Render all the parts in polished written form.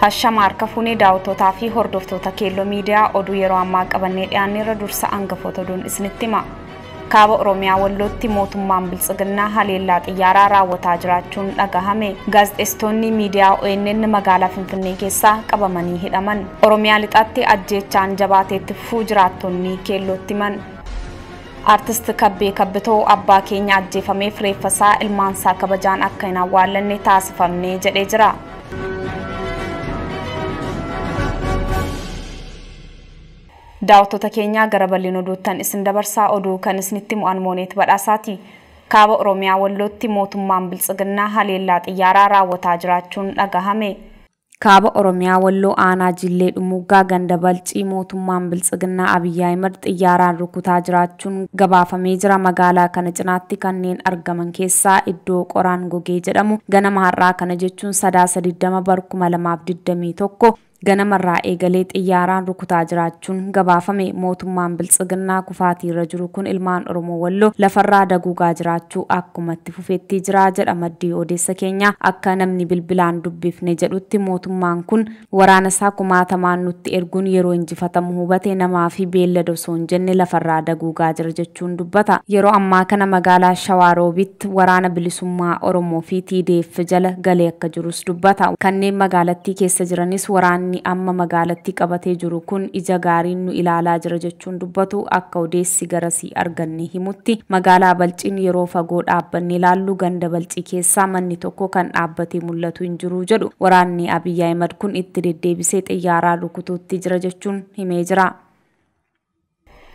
Hashama harka fuunee daawwattootaa fi hordoftoota Keelloo Miidiyaa oduu yeroo ammaa qabannee dhiyaanneerra dursa hangafoota oduun isinitti hima. Kaaba Oromiyaa Wallootti mootummaan Biltsiginnaa haleellaa xiyyaaraa raawwataa jiraachuun dhagahame. Gaazexeessitoonni miidiyaa ONN magaalaa Finfinnee keessaa qabamanii hidhaman. Oromiyaa lixaatti ajjeechaan jabaateetti fufuu jiraattonni Keellootti himan. Artist Kabbee Kabbitoo abbaa keenya ajjeefameef reeffasaa ilmaansaa kabajaan akka hin awwaallanne taasifamne jedhee jira. Daawwattoota keenyaa gara bal'ina oduuttan isin dabarsaa oduu kan isinitti mu'an Mooneet Badhaasaati. Kaaba Oromiyaa Wallootti mootummaan Biltsiginnaa haleellaa xiyyaaraa raawwataa jiraachuun dhagahame. Kaaba Oromiyaa Walloo aanaa Jillee Dhumuggaa ganda Balcii mootummaan Biltsiginnaa Abiyyi Ahimad xiyyaaraan rukutaa jiraachuun gabaafamee jira. Magaalaa kana cinaatti kanneen argaman keessaa iddoo qoraan gogee jedhamu ganama har'aa kana jechuun Sadaasa 20 bara 2021 ganamarraa eegalee xiyyaaraan rukutaa jiraachuun gabaafame. Mootummaan Biltsiginnaa kufaatii irra jiru kun ilmaan Oromoo Walloo lafarraa daguugaa jiraachuu akkumatti fufeetti jira jedha maddii odeessa keenya. Akka namni bilbilaan dubbifne jedhutti mootummaan kun waraana isaa kumaatamaan nutti erguun yeroo injifatamu hubate namaa fi beellada osoo hin jenne lafarraa daguugaa jira jechuun dubbata. Yeroo ammaa kana magaalaa Shawaaroobitti waraana bilisummaa Oromoo fi TDF jala galee akka jirus dubbata. Kanneen magaalattii keessa jiranis waraanni amma magaalatti qabatee jiru kun ija gaariin nu ilaalaa jira jechuun dubbatu. Akka odeessi garasii arganne himutti magaalaa Balciin yeroo fagoo dhaabbanne ilaallu ganda Balcii keessaa manni tokko kan dhaabbatee mul'atu hin jiru jedhu. Waraanni Abiyyi Ahimad kun itti deddeebisee xiyyaaraa rukutuutti jira jechuun himee jira.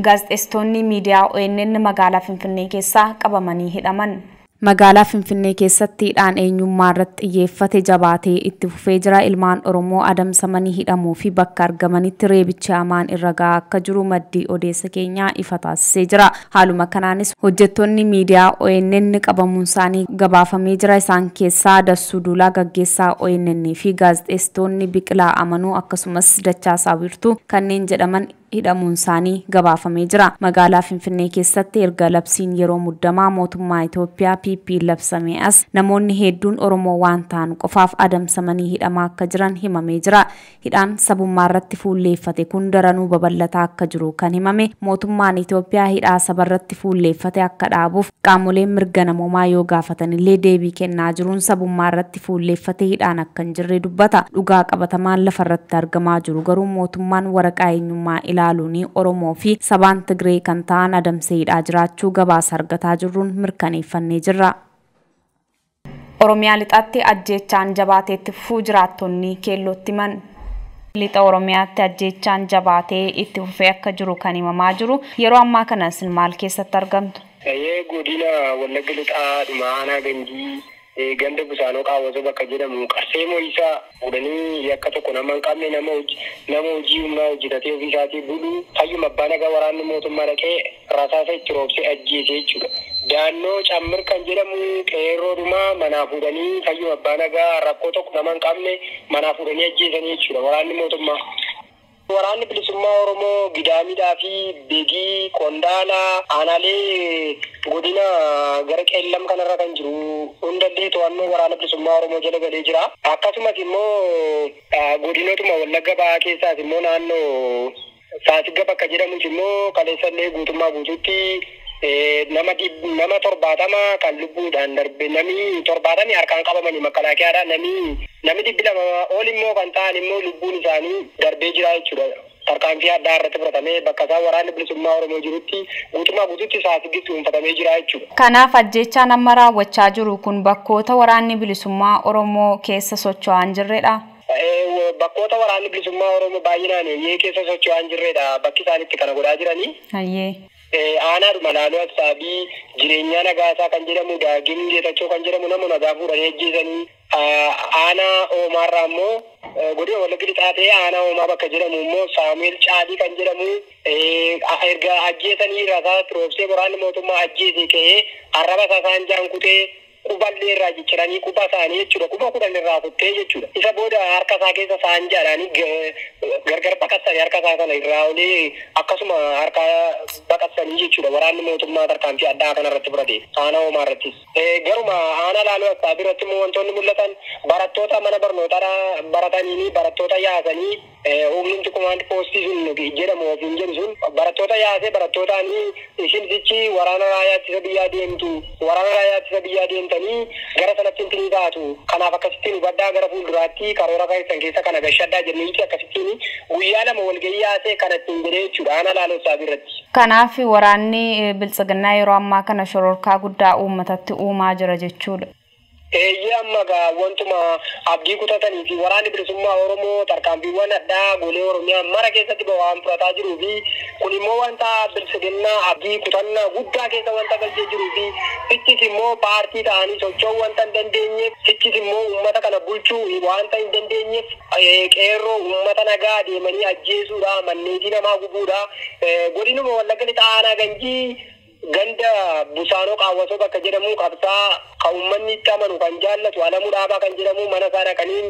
Gaazexeessitoonni miidiyaa ONN magaalaa Finfinnee keessaa qabamanii hidhaman. Magaalaa Finfinnee keessatti hidhaan eenyummaa irratti xiyyeeffate jabaatee itti fufee jira. Ilmaan Oromoo adamsamanii hidhamuu fi bakka argamanitti reebicha hamaan irra gahaa akka jiru maddii odeessa keenyaa ifa taasisee jira. Haaluma kanaanis hojjettoonni miidiyaa ONN qabamuun isaanii gabaafamee jira. Isaan keessaa Dassuu Duulaa gaggeessaa ONN fi gaazexeessitoonni Biqilaa Amanuu akkasumas Dachaasaa Wiirtuu kanneen jedhaman hidhamuun isaanii gabaafamee jira. Magaalaa Finfinnee keessatti erga labsiin yeroo muddamaa mootummaa Itoophiyaa PP labsamee as namoonni hedduun Oromoo waan ta'an qofaaf adamsamanii hidhamaa akka jiran himamee jira. Hidhaan sabummaa irratti fuulleeffate kun daranuu babal'ataa akka jiru kan himame mootummaan Itoophiyaa hidhaa sabarratti fuulleeffate akka dhaabuuf qaamoleen mirga namoomaa yoo gaafatanillee deebii kennaa jiruun sabummaa irratti fuulleeffate hidhaan akka hin jirre dubbata. Dhugaa qabatamaan lafarratti argamaa jiru garuu mootummaan waraqaa eenyummaa ilaaluun Oromoo fi sabaan Tigree kan ta'an adamsee hidhaa jiraachuu gabaasa argataa jirruun mirkaneeffannee jirra. Oromiyaa lixaatti ajjeechaan jabaateetti fufuu jiraattonni Keellootti himan. Lixa Oromiyaatti ajjeechaan jabaatee itti fufee akka jiru kan himamaa jiru yeroo ammaa kana isin maal keessatti argamtu? Godina Wallagga lixaa dhuma aanaa Ganjii ganda Busaanoo Qaawwasoo bakka jedhamu qarsee mo'isaa fuudhanii yakka tokko nama hin qabne nama hojii humnaa hojjetatee ofii isaatii bulu fayyuma abbaa nagaa waraanni mootummaa dhaqee rasaasa itti roobsee ajjeese jechuudha. Daannoo Cammir kan jedhamu qeerroodhuma manaa fuudhanii fayyuma abbaa nagaa rakkoo tokko nama hin qabne manaa fuudhanii ajjeesanii jechuudha waraanni mootummaa. Waraanni bilisummaa Oromoo Gidaamidhaa fi Beegii, Qondaalaa, aanaalee godina gara Qeellam kanarra kan jiru hundallee to'annoo waraana bilisummaa Oromoo jala galee jira. Akkasumas immoo godinootuma Wallagga Bahaa keessaas immoo naannoo Saasigga bakka jedhamus immoo kaleessallee guutummaa guutuutti nama 70 kan lubbuudhaan darbe namni 70 harkaan qabamanii makalaakiyaadhaan namni 200 ol immoo kan ta'an immoo lubbuun isaanii darbee jira jechuudha. Tarkaanfii addaa irratti fudhatamee bakka isaa waraanni bilisummaa Oromoo jirutti guutummaa guutuutti Saasiggitti dhuunfatamee jira jechuudha. Kanaaf ajjeechaan amma raawwachaa jiru kun bakkoota waraanni bilisummaa Oromoo keessa socho'aa hin jirredha. Bakkoota waraanni bilisummaa Oromoo baay'inaan keessa socho'aa hin jirredha. Bakki isaan itti kana godhaa jiranii. Aanaadhuma Laaloo Assaabii jireenyaa Nagaasaa kan jedhamu Daagim Geetachoo kan jedhamu nama nagaa fuudhanii ajjeesanii aanaa Oomaarraa immoo godina Wallagga lixaa ta'ee aanaa Oomaa bakka jedhamu immoo Saamu'eel Caalii kan jedhamu erga ajjeesanii rasaasa roobsee waraanni mootummaa ajjeese ka'ee arraba isaa saanjaan kutee Quballee irraa cicciranii quba isaanii jechuudha. Quba 10 irraa kuttee jechuudha. Isa booda harka isaa keessa saanjaadhaanii gargar baqassanii harka isaa sana irraa olee akkasuma harka baqassanii jechuudha. Waraanni mootummaa tarkaanfii addaa kanarratti fudhate. Aanaa Hoomaa irrattis. Garuma aanaa Laaloo Assaabii irratti immoo wantoonni mul'atan barattoota mana barnootaa baratanii barattoota yaasanii humnumti komaand poostii sun jedhamu ofiin jedhu sun barattoota yaasee barattootaanii isin sichi waraana raayyaa ittisa biyyaa deemtu waraana raayyaa ittisa biyyaa deemtanii gara sanatti hintinii taatu kanaaf akkasittiin hubadhaa gara fuulduraatti karoora keessan keessa kana gashadhaa jenneeti akkasittiin guyyaa 2 walgahii yaasee kana ittiin jedhee jechuudha aanaa Laaloo Assaabii irratti. Kanaaf waraanni biltsiginnaa yeroo ammaa kana shororkaa guddaa uummatatti uumaa jira jechuudha. Eeyyee amma gaa wantuma abdii kutatanii fi waraanni bilisummaa Oromoo tarkaanfiiwwan addaa golee Oromiyaa mara keessatti waan fudhataa jiruu fi kun immoo wanta biltsiginnaa abdii kutannaa guddaa keessa wanta galchee jiruu fi sichis immoo paartii ta'anii socho'uu wanta hin dandeenyeef sichis immoo uummata kana bulchuu wanta hin dandeenyeef qeerroo uummata nagaa deemanii ajjeesuudha manneetii namaa gubuudha godinuma Wallagga Lixaa aanaa Ganjii ganda Busaanoo Qaawwasoo bakka jedhamu qabsaa kan uummanni itti amanu kan jaallatu Alamuu Dhaabaa kan jedhamu mana isaa dhaqanii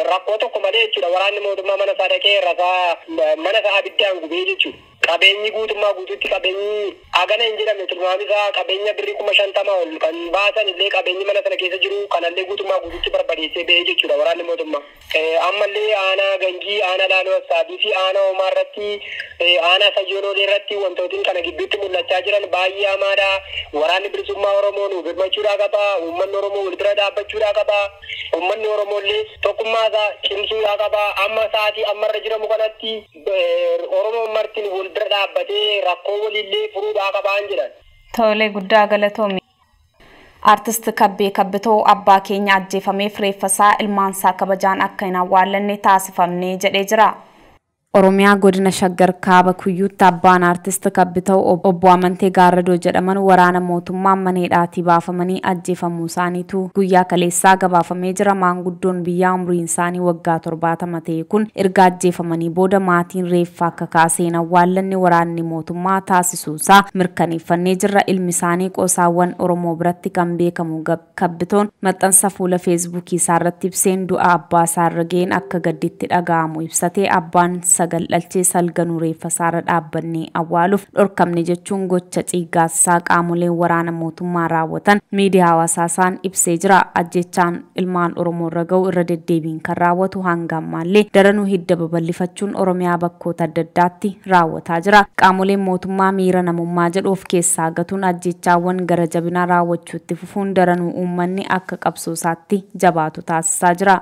rakkoo tokko malee jechuudha. Waraanni mootummaa mana isaa dhaqee rasaa mana isaa abiddaan gubee jechuudha. Qabeenyi guutummaa guutuutti qabeenyi hagana hin jedhamne tilmaamni isaa qabeenya birrii 50,000 ol kan baasan illee qabeenyi mana sana keessa jiru kanallee guutummaa guutuutti barbadeessee ba'ee jechuudha waraanni mootummaa. Ammallee aanaa Ganjii, aanaa Laaloo Assaabii fi aanaa Hoomaa irratti aanaa Sayyoonoolee irratti wantootiin kana gidduutti mul'achaa jiran baay'ee hamaadha. Waraanni bilisummaa Oromoo nu birmachuudhaa qaba. Uummanni Oromoo wal bira dhaabbachuudhaa qaba. Uummanni Oromoo illee tokkummaa isaa cimsuudhaa qaba. Amma sa'aatii ammarra jiramu kanatti Oromoon martin wal bira dhaabbatee rakkoo waliillee furuudhaa qabaan jedhan. Tolee guddaa galatoomi. Artist Kabbee Kabbitoo abbaa keenya ajjeefameef reeffasaa ilmaansaa kabajaan akka hin awwaallanne taasifamne jedhee jira. Oromiyaa godina Shaggar Kaaba Kuyyuutti abbaan artist Kabbitoo obbo Amantee Gaarradoo jedhaman waraana mootummaa mana hidhaatii baafamanii ajjeefamuu isaaniitu guyyaa kaleessaa gabaafamee jira. Maanguddoon biyyaa umriin isaanii waggaa 70 ta'e kun erga ajjeefamanii booda maatiin reeffa akka kaaseen awwaallanne waraanni mootummaa taasisuusaa mirkaneeffannee jirra. Ilmi isaanii qoosaawwan Oromoo biratti kan beekamu Kabbitoon maxxansa fuula Feesbuukii isaarratti ibseen du'a abbaa isaarra ga'een akka gadditti dhaga'amu ibsatee abbaan sagal dhalchee salganuu reeffa isaarra dhaabbannee awwaaluuf dhorkamne jechuun gocha ciiggaasaa qaamoleen waraana mootummaa raawwatan miidiyaa hawaasaa isaan ibsee jira. Ajjechaan ilmaan Oromoo irra ga'u irra deddeebiin kan raawwatu hanga ammaallee daranuu hidda babal'ifachuun Oromiyaa bakkoota adda addaatti raawwataa jira. Qaamoleen mootummaa miira namummaa jedhu of keessaa gatuun ajjechaawwan gara jabinaa raawwachuutti fufuun daranuu uummanni akka qabsoo isaatti jabaatu taasisaa jira.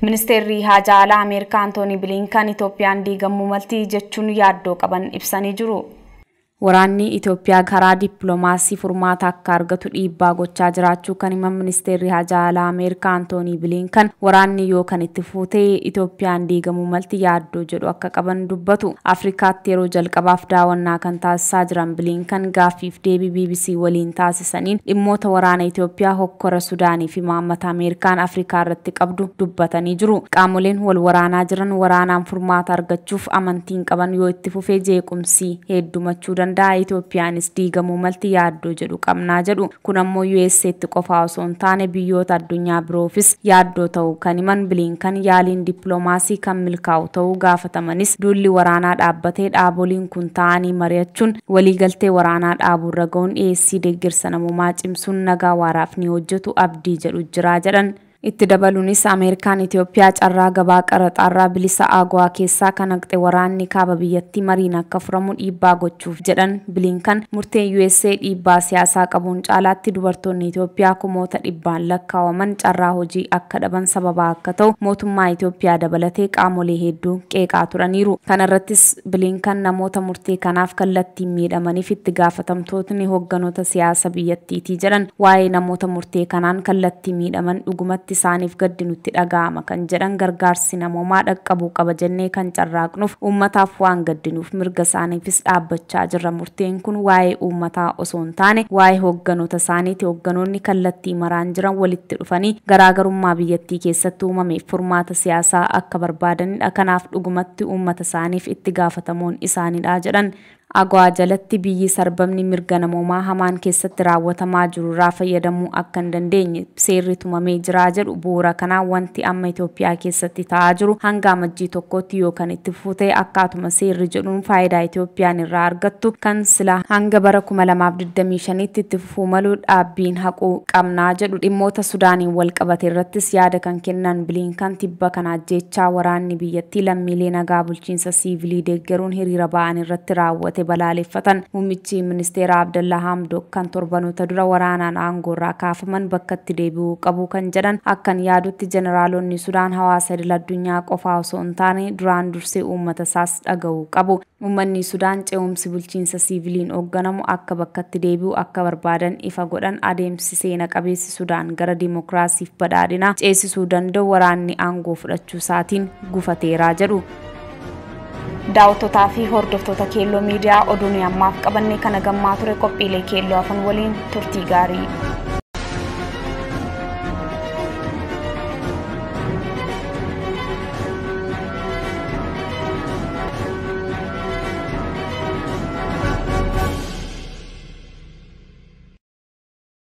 Ministeerri Haajaa Alaa Ameerikaa Antoonii Bilinkan Itoophiyaan diigamuu malti jechuun yaaddoo qaban ibsanii jiru. Waraanni Itoophiyaa karaa dippiloomaasii furmaata akka argatu dhiibbaa gochaa jiraachuu kan himan ministeerri Haajaa Alaa Ameerikaa Antoonii Bilinkan waraanni yoo kan itti fuutee Itoophiyaan diigamuu malti yaaddoo jedhu akka qaban dubbatu. Afrikaatti yeroo jalqabaaf daawwannaa kan taasisaa jiran Bilinkan gaaffiif deebii BBC waliin taasisaniin dhimmoota waraana Itoophiyaa hokkora Sudaanii fi imaammata Ameerikaan Afrikaa irratti qabdu dubbatanii jiru. Qaamoleen wal waraanaa jiran waraanaan furmaata argachuuf amantiin qaban yoo itti fufee jeequmsi heddumachuu danda'a. Itoophiyaanis diigamuu malti yaaddoo jedhu qabnaa jedhu. Kun ammoo USAtti qofaa osoo hin taane biyyoota addunyaa biroofis yaaddoo ta'uu kan himan Bilinkan yaaliin dippiloomaasii kan milkaa'u ta'uu gaafatamanis duulli waraanaa dhaabbatee dhaaboliin kun ta'anii mari'achuun waliigaltee waraanaa dhaabuurra ga'uun dhiyeessii deeggarsa namummaa cimsuun nagaa waaraaf ni hojjetu abdii jedhu jira jedhan. Itti dabaluunis Ameerikaan Itoophiyaa carraa gabaa qaraxaarraa bilisa AGOA keessaa kan haqxe waraanni kaaba biyyattii mariin akka furamu dhiibbaa gochuuf jedhan Bilinkan murteen USA dhiibbaa siyaasaa qabuun caalaatti dubartoonni Itoophiyaa kumoota dhibbaan lakkaawaman carraa hojii akka dhaban sababa akka ta'u mootummaa Itoophiyaa dabalatee qaamolee hedduu qeeqaa turaniiru. Kana irrattis Bilinkan namoota murtee kanaaf kallattiin miidhamaniif itti gaafatamtootni hoogganoota siyaasa biyyattiitii jedhan waa'ee namoota murtee kanaan kallattii miidhaman dhugumatti isaaniif gaddi nutti dhaga'ama kan jedhan gargaarsi namoomaa dhaqqabuu qaba jennee kan carraaqnuuf uummataaf waan gaddinuuf mirga isaaniifis dhaabbachaa jirra. Murteen kun waa'ee uummataa osoo hin taane waa'ee hoogganoota isaaniiti. Hoogganoonni kallattii maraan jiran walitti dhufanii garaagarummaa biyyattii keessatti uumameef furmaata siyaasaa akka barbaadanidha. Kanaaf dhugumatti uummata isaaniif itti gaafatamuun isaanidha jedhan. AGOA jalatti biyyi sarbamni mirga namoomaa hamaan keessatti raawwatamaa jiru irraa fayyadamuu akka hin dandeenye seerri tumamee jira jedhu. Bu'uura kanaan wanti amma Itoophiyaa keessatti ta'aa jiru hanga Amajjii 1tti yoo kan itti fufuu akkaatuma seerri jedhuun faayidaa Itoophiyaan irraa argattu kan sila hanga bara 2025tti itti fufuu malu dhaabbiin haquu qabnaa jedhu. Dhimmoota Sudaaniin wal qabate irrattis yaada kan kennan Bilinkan tibba kana ajjeechaa waraanni biyyattii lammiilee nagaa bulchiinsa siivilii deeggaruun hiriira ba'an irratti raawwate balaaleffatan. Muummichi ministeera Abdallaa Hamdok kan torbanoota dura waraanaan aangoorraa kaafaman bakkatti deebi'uu qabu kan jedhan, akkan yaadutti jeneraalonni Sudaan hawaasa idil addunyaa qofaa osoo hin taane duraan dursee uummata isaas dhaga'uu qabu. Uummanni Sudaan ce'umsi bulchiinsa siiviliin hoogganamu akka bakkatti deebi'u akka barbaadan ifa godhan. Adeemsi seena qabeessi Sudaan gara dimookiraasiif badhaadhinaa ceesisuu danda'u waraanni aangoo fudhachuu isaatiin gufateeraa jedhu. Daawwattootaa fi hordoftoota Keelloo Miidiyaa, oduu nuyi ammaaf qabanne kana gammaa ture. Qophiilee Keelloo hafan waliin turtii gaarii.